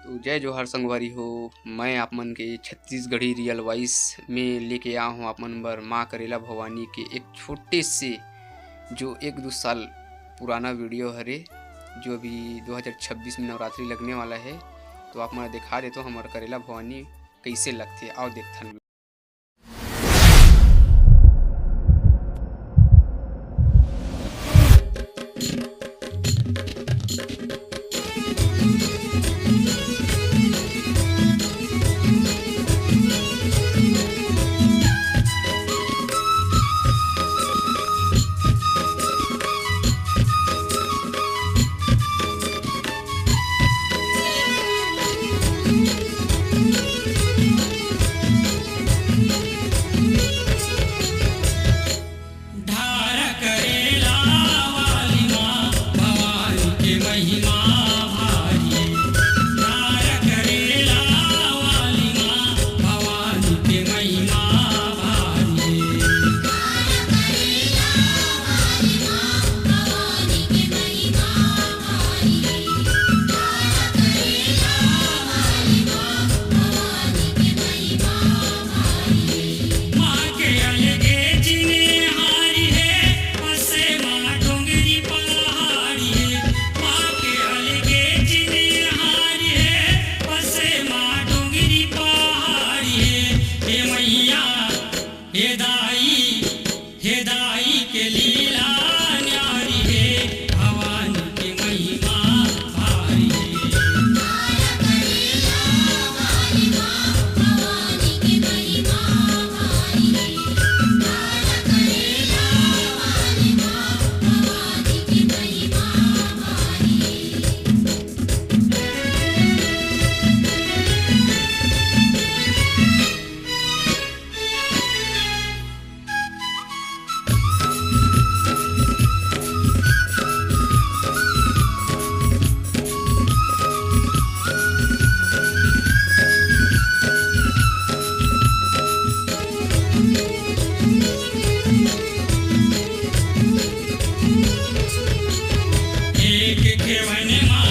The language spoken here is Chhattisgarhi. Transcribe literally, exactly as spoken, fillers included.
तो जय जोहार संगवारी हो, मैं आप मन के छत्तीसगढ़ी रियल वॉइस में लेके आया हूँ आप मन बर माँ करेला भवानी के एक छोटे से, जो एक दो साल पुराना वीडियो हरे, जो अभी दो हज़ार छब्बीस में नवरात्रि लगने वाला है। तो आप मन दिखा देथों हमर करेला भवानी कैसे लगथे, आओ देखथन। धार करेला वाली माँ भवानी के महिमा भारी। धार करेला वाली माँ भवानी के महिमा भारी। माँ के अलगे चिन्हारी हे, पसे माँ डोंगरी पहाड़ी हे। माँ के अलगे चिन्हारी हे, पसे माँ डोंगरी पहाड़ी हे। हे मैया, हे दाई, हे दाई के लीला न्यारी हे, भवानी के महिमा भारी हे। एक खेवन मा